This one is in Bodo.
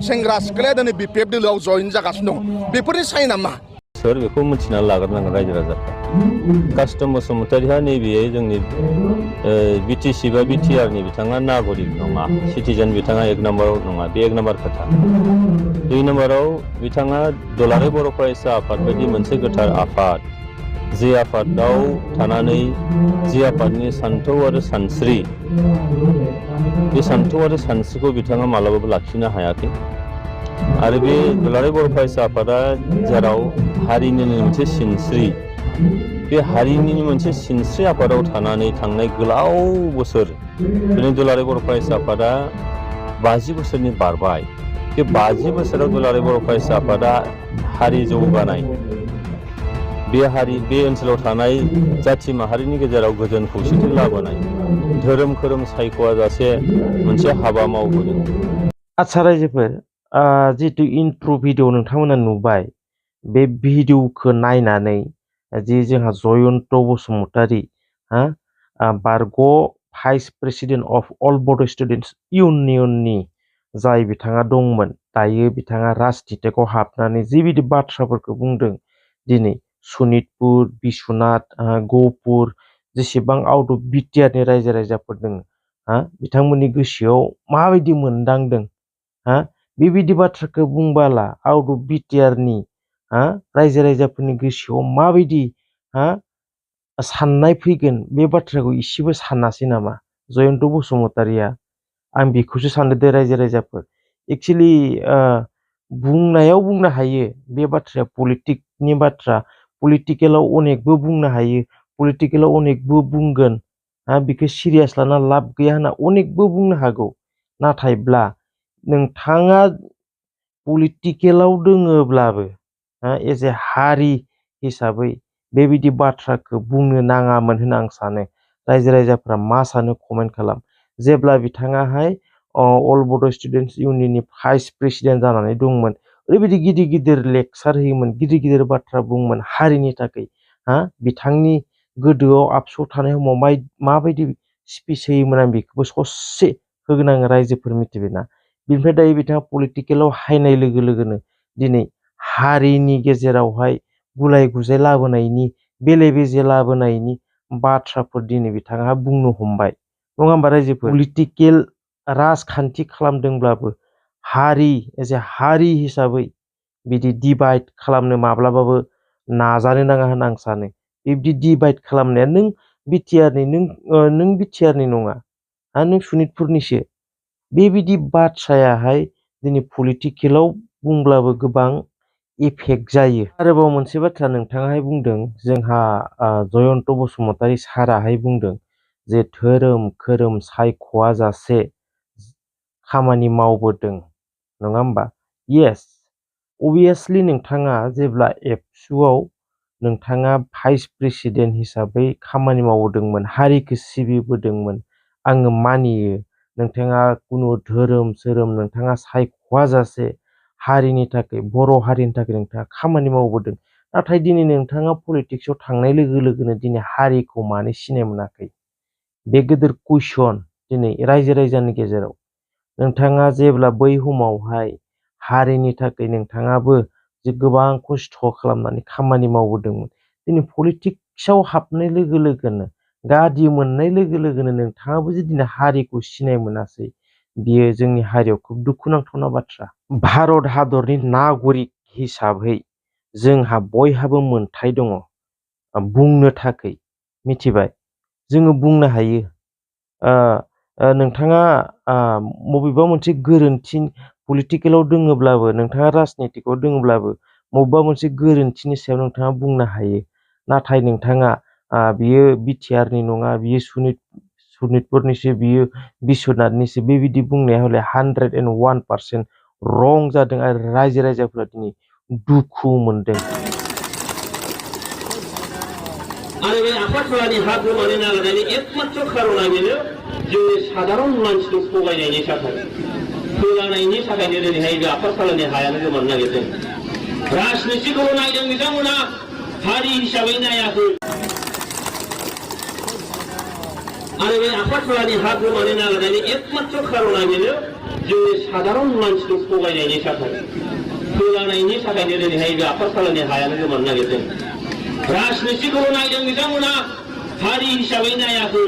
सेंग्रा सिख्लाया दिनै BPF दोलोआव जइन जागासिनो दं बेफोरनि साइना मा सोर बेखौ मिथिना लाग्रोनांगोन रायजो राजाफ्रा कास्टम बसुमतारीहा नैबे जोंनि BTC बा BTR नि बिथाङा नागरिक नङा सिटिजेन बिथाङा 1 नम्बराव नङा बे 1 नम्बर खोथा 2 नम्बराव बिथाङा दुलाराय बर' फरायसा आफाद बायदि मोनसे गोथार आफाद जे आफादाव थानानै जे आफादनि सान्थौ आरो सानस्रि बे सान्थौ आरो सानस्रिखौ बिथाङा मालाबाबो लाखिनो हायाखै आरो बे दुलाराय बर' फरायसा आफादा जेराव हारिनि मोनसे सिनस्रि बे हारिनि मोनसे सिनस्रि आफादाव थानानै थांनाय गोलाव बोसोर दिनै दुलाराय बर' फरायसा आफादा 50 बोसोरनि बारबाय बे 50 बोसोराव दुलाराय बर' फरायसा आफादा हारि जौगानाय बे ओनसोलाव थानाय जाथि माहारिनि गेजेराव गोजोन खौसेथि लाबोनाय धोरोम खोरोम सायख'आ जासे मोनसे हाबा मावबोदों। आच्छा रायजोफोर जितु इन्ट्र भिडिअ नोंथांमोना नुबाय बे भिडिअखौ नायनानै जि जोंहा जयन्त बसुमतारी बारग' भाइस प्रेसिडेन्ट अफ अल बड' स्टुडेन्टस इउनियननि जाय बिथाङा दंमोन दायो बिथाङा राजनितिकआव हाबनानै जिबायदि बाथ्राफोरखौ बुंदों दिनै सनितपुर बिश्वनाथ गहपुर जेसेबां आउट अफ बिटिआरनि रायजो राजाफोर दङ बिथांमोननि गोसोआव माबायदि मोनदांदों बेबायदि बाथ्राखौ बुंबाला आउट अफ बिटिआरनि रायजो राजाफोरनि गोसोआव माबायदि साननाय फैगोन बे बाथ्राखौ इसेबो सानासै नामा जयन्त बसुमतारीया आं बेखौसो सानदों दे रायजो राजाफोर एक्सुअलि बुंनायाव बुंनो हायो बे बाथ्राया पलिटिकनि बाथ्रा पलिटिकेलाव अनेकबो बुंनो हायो पलिटिकेलाव अनेकबो बुंगोन बेखौ सिरियास लाना लाब गैया होनना अनेकबो बुंनो हागौ नाथायब्ला नोंथाङा पलिटिकेलाव दोङोब्लाबो एज ए हारि हिसाबै बेबायदि बाथ्राखौ बुंनो नाङामोन होनना आं सानो रायजो राजाफ्रा मा सानो कमेन्ट खालाम जेब्ला बिथाङाहाय अल बड' स्टुडेन्टस इउनियननि भाइस प्रेसिडेन्ट जानानै दंमोन ओरैबायदि गिदिर गिदिर लेक्सार होयोमोन गिदिर गिदिर बाथ्रा बुङोमोन हारिनि थाखाय बिथांनि गोदोआव आबसुआव थानाय समाव माबायदि स्पिच होयोमोन आं बेखौबो ससे होगोन आङो रायजोफोर मिथिबायना बिनिफ्राय दायो बिथाङा पलिटिकेलाव हायनाय लोगो लोगोनो दिनै हारिनि गेजेरावहाय गुलाय गुजाय लाबोनायनि बेले बेजे लाबोनायनि बाथ्राफोर दिनै बिथाङा बुंनो हमबाय नङा होमबा रायजोफोर पलिटिकेल राजखान्थि खालामदोंब्लाबो हारि एज ए हारि हिसाबै बिदि डिभाइड खालामनो माब्लाबाबो नाजानो नाङा होनना आं सानो बिब्दि डिभाइड खालामनाया नों बिटिआरनि नों बिटिआरनि नङा नों सनितपुरनिसो बेबायदि बाथ्रायाहाय दिनै पलिटिकेलाव बुंब्लाबो गोबां इफेक्ट जायो आरोबाव मोनसे बाथ्रा नोंथाङाहाय बुंदों जोंहा जयन्त बसुमतारी साराहाय बुंदों जे धोरोम खोरोम सायख'आ जासे खामानि मावबोदों नङा होमबा येस अबियासलि नोंथाङा जेब्ला एबसुआव नोंथाङा भाइस प्रेसिडेन्ट हिसाबै खामानि मावबोदोंमोन हारिखौ सिबिबोदोंमोन आङो मानियो नोंथाङा कुनु धोरोम सोरोम नोंथाङा सायख'आ जासे हारिनि थाखाय बर' हारिनि थाखाय नोंथाङा खामानि मावबोदों नाथाय दिनै नोंथाङा पलिटिक्सआव थांनाय लोगो लोगोनो दिनै हारिखौ मानो सिनाय मोनाखै बे गिदिर कुइसन दिनै रायजो राजानि गेजेराव नोंथाङा जेब्ला बै समावहाय हारिनि थाखाय नोंथाङाबो जे गोबां खस्थ' खालामनानै खामानि मावबोदोंमोन दिनै पलिटिक्सआव हाबनाय लोगो लोगोनो गादि मोननाय लोगो लोगोनो नोंथाङाबो जे दिनै हारिखौ सिनाय मोनासै बियो जोंनि हारियाव खोब दुखुनांथावना बाथ्रा भारत हादरनि नागरिक हिसाबै जोंहा बयहाबो मोनथाय दङ बुंनो थाखाय मिथिबाय जोङो बुंनो हायो नोंथाङा बबेबा मोनसे गोरोन्थि पलिटिकेलाव दोङोब्लाबो नोंथाङा राजनितिकआव दोङोब्लाबो बबेबा मोनसे गोरोन्थिनि सायाव नोंथाङा बुंनो हायो नाथाय नोंथाङा बियो बिटिआरनि नङा बियो सनितपुरनिसो बियो बिश्वनाथनिसो बेबायदि बुंनाया हले 101% रं जादों आरो रायजो राजाफोरा दिनै दुखु मोनदों आरो बे आफादफोरनि हा गोमानो नागिरनायनि एकमात्र खारना बेनो जोंनि साधारन मानसिखौ थगायनायनि थाखाय फोलानायनि थाखायनो दिनैहाय बे आफादफोरनि हायानो गोमानो नागिरदों राजनितिखौ नायदों बिथांमोना हारि हिसाबै नायाखै आरो बे आफादफोरनि हा गोमानो नागिरनायनि एकमात्र खारना बेनो जोंनि साधारन मानसिखौ थगायनायनि थाखाय फोलानायनि थाखायनो दिनैहाय बे आफादसालानि हायानो गोमानो नागिरदों। राजनितिखौ नायदों बिथांमोना, हारि हिसाबै नायाखै।